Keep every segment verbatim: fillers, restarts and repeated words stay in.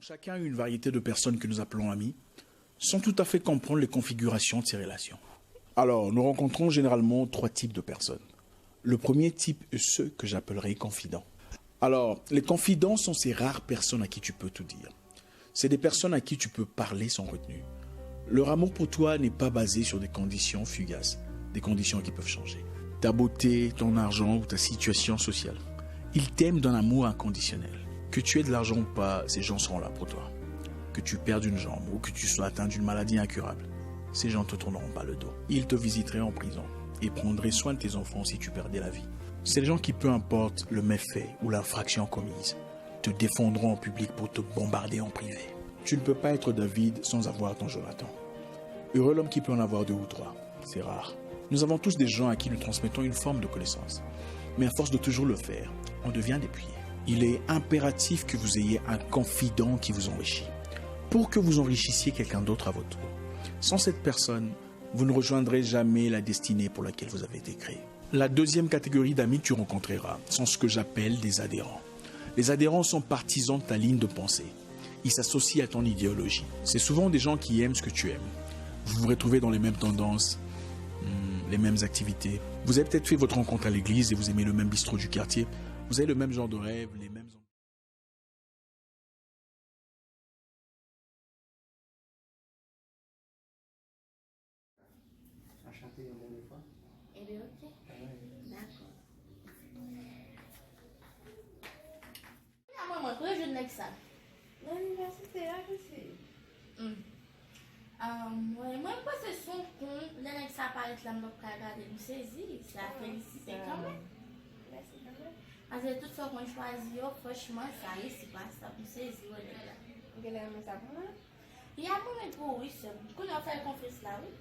Chacun a eu une variété de personnes que nous appelons amis, sans tout à fait comprendre les configurations de ces relations. Alors, nous rencontrons généralement trois types de personnes. Le premier type est ceux que j'appellerai confidents. Alors, les confidents sont ces rares personnes à qui tu peux tout dire. C'est des personnes à qui tu peux parler sans retenue. Leur amour pour toi n'est pas basé sur des conditions fugaces, des conditions qui peuvent changer. Ta beauté, ton argent ou ta situation sociale. Ils t'aiment d'un amour inconditionnel. Que tu aies de l'argent ou pas, ces gens seront là pour toi. Que tu perdes une jambe ou que tu sois atteint d'une maladie incurable, ces gens te tourneront pas le dos. Ils te visiteraient en prison et prendraient soin de tes enfants si tu perdais la vie. C'est les gens qui, peu importe le méfait ou l'infraction commise, te défendront en public pour te bombarder en privé. Tu ne peux pas être David sans avoir ton Jonathan. Heureux l'homme qui peut en avoir deux ou trois. C'est rare. Nous avons tous des gens à qui nous transmettons une forme de connaissance. Mais à force de toujours le faire, on devient dépouillé. Il est impératif que vous ayez un confident qui vous enrichit, pour que vous enrichissiez quelqu'un d'autre à votre tour. Sans cette personne, vous ne rejoindrez jamais la destinée pour laquelle vous avez été créé. La deuxième catégorie d'amis que tu rencontreras sont ce que j'appelle des adhérents. Les adhérents sont partisans de ta ligne de pensée. Ils s'associent à ton idéologie. C'est souvent des gens qui aiment ce que tu aimes. Vous vous retrouvez dans les mêmes tendances, hmm, les mêmes activités. Vous avez peut-être fait votre rencontre à l'église et vous aimez le même bistrot du quartier. Vous avez le même genre de rêve, les mêmes... Anchante, yon dènye fwa. Ebyen, ok. Dakò. Kounya mwen, mwen, kote w jwenn nèg sa? Nan inivèsite a, mesye. Hmm. Ah, mwen, mwen panse se yon kon, lè nèg sa parèt la, m p ap ka gade l, m sezi. Se a felisite kanmenm. Mèsi kanmenm. Paske tout sa w konn chwazi yo, franchman, sa resi pa sa, m sezi wè nèg la. Ou genlè renmen sa pou mwen? Li ap renmen pou ou, wi, sè m. Kounye a w fè l konfyans la, wi.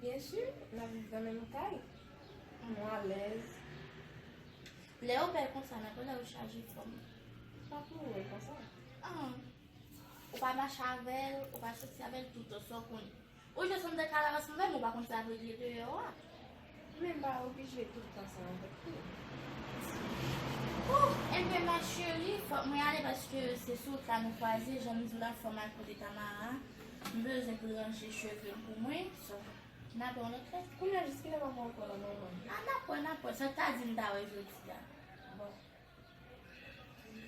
Byen si, n ap viv nan menm kay. Mwen alèz. Lè yo bèl konsa, nan lè yo chaje fòm. Pa pou ou konsa. Ah. Ou pa mache avè l, ou pa soti avè l toutan, sa w konnen. Ou jwe sanm de kalavas mwen menm, ou pa konn sa ap regle deyò a. Men m pa oblije tout tan sa avèk ou. Oh, enben, ma chérie, fòk mwen ale paske se sou wout la nou kwaze, jan m di w la, fò m al kote Tamara. M bezwen pou l ranje cheve m pou mwen. So, n ap wè yon lòt lè. Kounye a, jis kilè m ap wè w ankò la, manman? Ah, n ap wè, n ap wè. Sa w ta di m ta wè jodi a? Bon.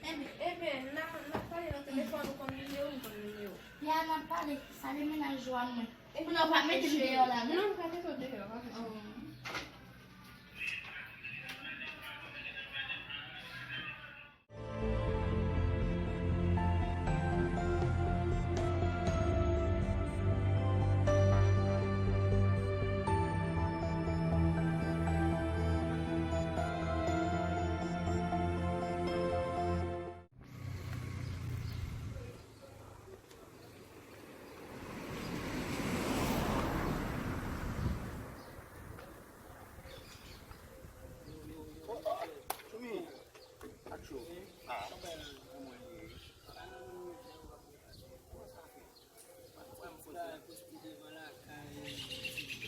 Enben, enben, n a, n ap pale nan telefòn, ou konn nimewo m, m konn nimewo w. Ya, n ap pale. Salye mennaj ou a mwen. Kounye a w pa mete m deyò la, non? Non, m pa mete w deyò, pa fè sa. Oh.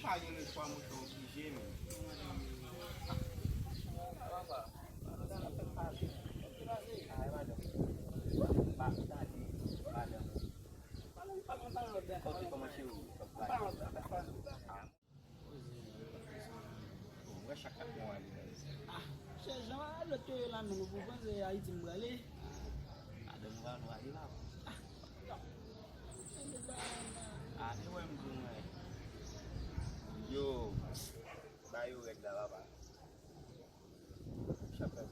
Pa gen lechwa, monchè, oblije, men. Kote kòman cheri w? Bon, mwen chak kat mwen ale. Ah, chè, jan lòt yo ye la menm, ou konprann se Ayiti m prale. Ah, madanm ou pa nou ale la. Ah, non. Ah, se wè m di w, mwen. Yo, ba yo rèd la, papa. Chapèl.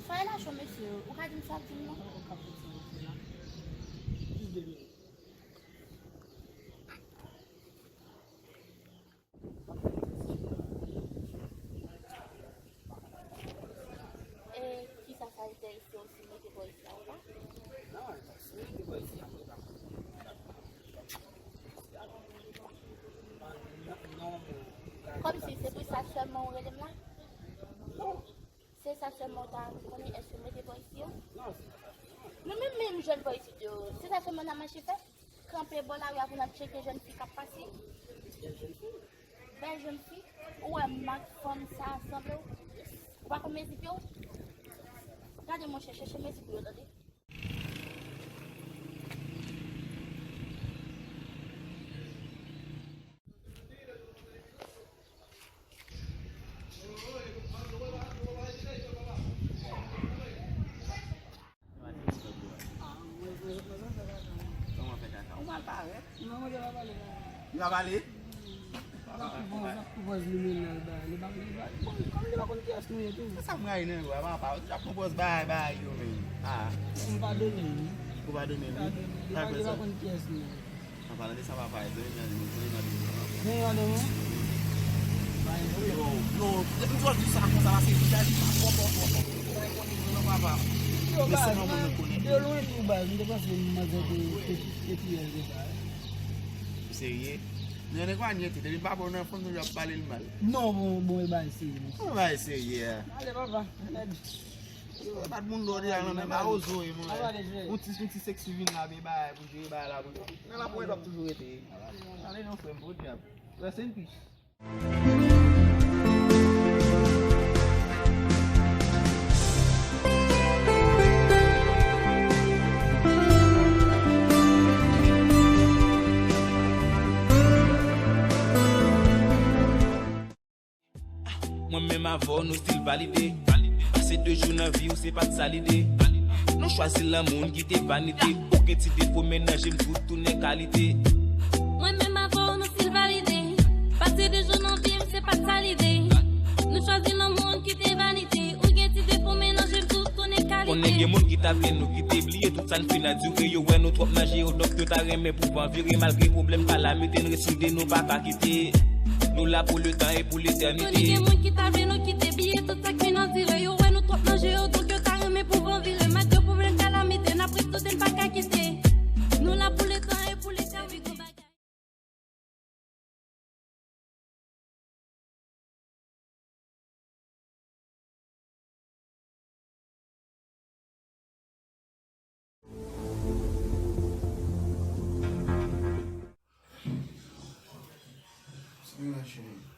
Soyez là, chaud, monsieur. Ou ka di m sa, di m non? Ou ka fè sa, ou fè la. Jis de minit. Sèlman ou rele m la? Se sa sèlman ou ta konnen, èske m rete bò isit yo? Non, se pa sa sèlman. Nou menm, menm jèn bò isit yo, se sa sèlman n ap mache fè? Kanpe bò lari a pou n ap tcheke jèn fi k ap pase? Bèl jèn fi? Ou wè mak fanm sa sanble w? Ou pa konn mezip yo? Gade monchè, chèche mezip yo, tande. Kòman fè kaka? Ou mal parèt. Non, mwen te pa pale la. Li pa pale? L ap pran pòz, l ap pran pòz li menm nan, li ba, li ba, li ba, bon, kòm li pa konn kiyès nou ye tou. Se sa m rayi nan yo a, papa. Yo toujou ap pran pòz bay, bay yo menm. Ah. M padone l, wi. Ou padone l, wi? Padone l. Li pa, li pa konn kiyès nou ye. An palan de sa, papa, e dòmi nan, dòmi nan, dòmi nan. Dòmi nan, dòmi nan? Bay, yo, yo, depi m sot di sa konsa, se deja di sa, pò, pò, pò, pò. Yo, baz, de lwen tou, baz, m te panse manzè te, te, te fiyèl de sa, wi. Ou serye? Nan nèg pa nyete, depi m pa bon nan fon, nou ap pale l mal. Non, bon, bon, e bay serye, mesye. Bon, bay serye a. Ale, papa, mèd. Yo, pa t moun dò deja, non, men ba ozo e, mwen. Yon ti, yon ti sexy vin la, be bay, pou jere bay la, pou jere. Nan la pou w ap toujou rete. Ale, non, frè m, podyab. Rest in peace. Mwen menm avè w, nou still valide. Pase de jou nan vi w, se pa t sa lide. Nou chwazi lanmou n kite vanite. Ou gen ti defo, men nan je m tout tounen kalite. Mwen menm avè w, nou still valide. Pase de jou nan vi m, se pa t sa lide. Nou chwazi lanmou n kite vanite. Ou gen ti defo, men nan je m tout tounen kalite. Konnen gen moun ki ta vle nou kite, bliye tout sa n fin andire. Yo wè nou twòp nan je yo, donk yo ta renmen pou van vire. Malgre pwoblèm, kalamite, n res soude, nou pa ka kite. Nou la pou letan e pou letènite. Konnen gen moun ki ta vle nou kite, bliye tout sa k fin andire. Yo wè nou twòp nan je yo, donk yo ta renmen pou van vire. Malgre pwoblèm, kalamite, n ap res soude, n pa ka kite. Nou la pou letan e pou letènite. Sa gen la, cheri?